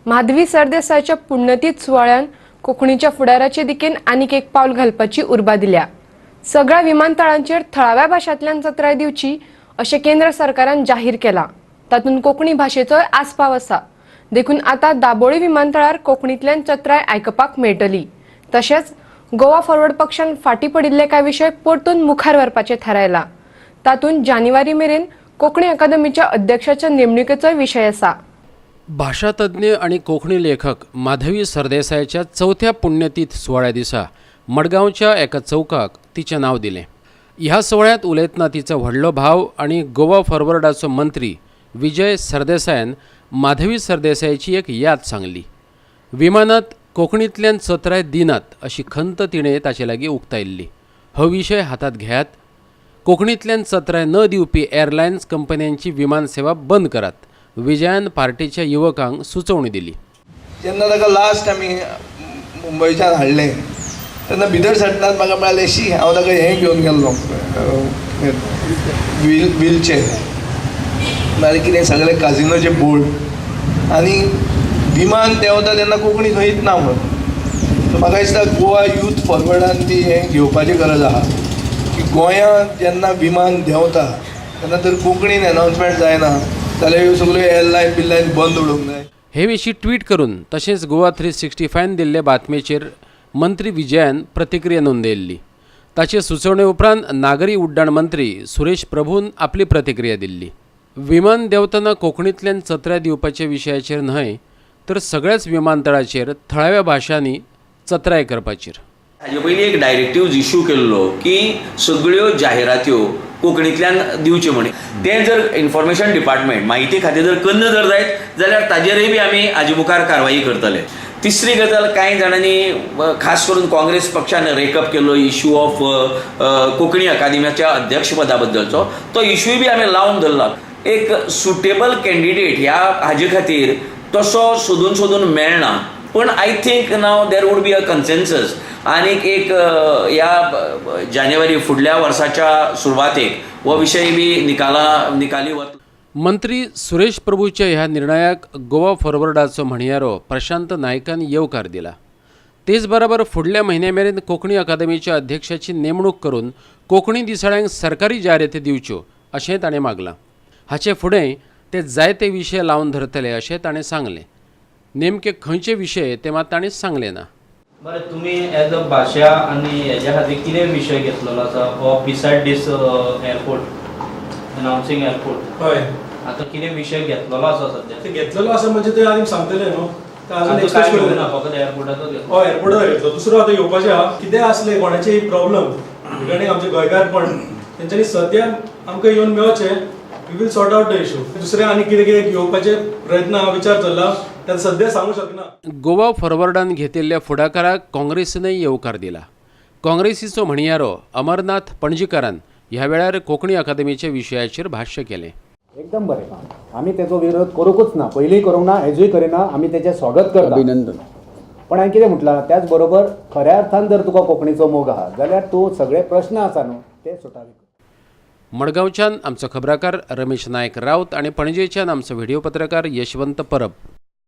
माधवी सरदेसायच्या पुण्यतीथ सुवाळ्यान कोंकणीच्या फुडाराचे दिकेन आनीक एक पावल घालपाची उर्बा दिल्या. सगळ्या विमानतळांचेर थळाव्या भाशांतल्यान चत्राय दिवची अशें केंद्र सरकारान जाहीर केलां. तातूंत कोंकणी भाशेचोय आस्पाव आसा. देखून आतां दाबोळी विमानतळार कोंकणींतल्यान चत्राय आयकपाक मेळटली. तशेंच गोवा फॉरवर्ड पक्षान फाटीं पडिल्ले कांय विशय परतून मुखार व्हरपाचें थारायलां. तातूंत जानेवारी मेरेन कोंकणी अकादमीच्या अध्यक्षाच्या नेमणुकेचोय विशय आसा. भाशातज्ञ आनी कोंकणी लेखक माधवी सरदेसायाच्या चवथ्या पुण्यतीथ सुवाळ्या दिसा मडगांवच्या एका चौकाक तिचें नांव दिलें. ह्या सुवाळ्यांत उलयतना तिचो व्हडलो भाव आनी गोवा फॉरवर्डाचो मंत्री विजय सरदेसायान माधवी सरदेसायाची एक याद सांगली. विमानांत कोंकणींतल्यान चत्राय दिनात अशी खंत तिणें ताचे लागीं उक्तायल्ली. हो विशय हातांत घेयात. कोंकणींतल्यान चत्राय न दिवपी एअरलायन्स कंपन्यांची विमान सेवा बंद करात, विजयान पार्टीच्या युवकांक सुचोवणी दिली. जेन्ना ताका लास्ट आमी मुंबयच्यान हाडलें तेन्ना भितर सरतनाच म्हाका मेळालें शी, हांव ताका हें घेवन गेल्लो, व्हीलचेर. नाल्यार कितें सगळे काजिनोचे बोर्ड आनी विमान देंवता तेन्ना कोंकणी खंयच ना म्हणून. सो म्हाका दिसता गोवा यूथ फॉरवर्डान ती हें घेवपाची गरज आहा की गोंयांत जेन्ना विमान देंवता तेन्ना जर कोंकणीन एनावन्समेंट जायना जाल्यार ह्यो सगळ्यो एअरलायन बिरलायन बंद उडोवंक जाय. हे विशीं ट्वीट करून तशेंच गोवा 365 दिल्ले बातमेचेर मंत्री विजयान प्रतिक्रिया नोंदयल्ली. ताचे सुचोवणे उपरांत नागरी उड्डाण मंत्री सुरेश प्रभून आपली प्रतिक्रिया दिल्ली. विमान देंवतना कोंकणींतल्यान चत्राय दिवपाच्या विशयाचेर न्हय तर सगळ्याच विमानतळाचेर थळाव्या भाशांनी चत्राय करपाचेर. हाजे पयलीं एक डायरेक्टिव्ह इशू केल्लो की सगळ्यो जाहिरात्यो कोंकणींतल्यान दिवच्यो म्हण. तें जर इन्फॉर्मेशन डिपार्टमेंट, म्हायती खातें जर कन्न जर जायत जाल्यार ताजेरय बी आमी हाजे मुखार कारवाई करतले. तिसरी गजाल, कांय जाणांनी, खास करून काँग्रेस पक्षान रेकअप केल्लो इशू ऑफ कोंकणी अकादेमीच्या अध्यक्षपदा बद्दलचो, तो इशूय बी आमी लावन धरला. एक सुटेबल कॅन्डिडेट ह्या हाजे खातीर तसो सोदून सोदून मेळना, पूण I think now there would be a consensus आनीक एक ह्या जानेवारी फुडल्या वर्साच्या सुरवातेक हो विशय बी निकाली वतलो. मंत्री सुरेश प्रभूच्या ह्या निर्णयाक गोवा फॉरवर्डाचो म्हणयारो प्रशांत नायकान येवकार दिला. तेच बराबर फुडल्या म्हयन्या मेरेन कोंकणी अकादमीच्या अध्यक्षाची नेमणूक करून कोंकणी दिसाळ्यांक सरकारी जायराती दिवच्यो अशें ताणें मागलां. हाचे फुडें ते जायते विशय लावन धरतले अशें ताणें सांगलें. नेमके खंयचे विशय ते मात ताणें सांगलें ना. बरें, तुमी एज अ भाशा आनी हेज्या खातीर कितें विशय घेतलेलो आसा हो beside this airport, announcing airport? हय. आतां कितें विशय घेतलेलो आसा सद्या? ते घेतलेलो आसा म्हणजे ते आनी सांगतले न्हू, ते अजून आतां एक्सप्रेस काय करूंक घेवना, ना. फकत एअरपोर्टाचो घेतलो? हय, एअरपोर्टार घेतलो. दुसरो आतां येवपाचें आहा. कितें आसलें कोणाचेय प्रॉब्लम रिगार्डींग आमचे गोंयकारपण, तेंच्यांनी सद्या आमकां येवन मेळचें. We will sort out the issue. दुसरें आनी कितें कितें घेवपाचे प्रयत्न आहा, विचार चल्ला, ते सद्या सांगूंक शकना. गोवा फॉरवर्डान घेतिल्ल्या फुडाकाराक काँग्रेसीनय येवकार दिला. काँग्रेसीचो म्हणयारो अमरनाथ पणजीकारान ह्या वेळार कोंकणी अकादमीच्या विशयाचेर भाश्य केलें. एकदम बरें काम. आमी तेजो विरोध करूंकूच ना, पयलींय करूंक ना, आयजूय करिना. आमी तेजें स्वागत करता. अभिनंदन. पण हांवें कितें म्हटलां, त्याच बरोबर खऱ्या अर्थान जर तुका कोंकणीचो मोग आहा जाल्यार तूं सगळे प्रश्न आसा न्हू ते सुटावे कर. मडगांवच्यान आमचो खबराकार रमेश नायक राऊत आणि पणजेच्यान आमचो व्हिडिओ पत्रकार यशवंत परब.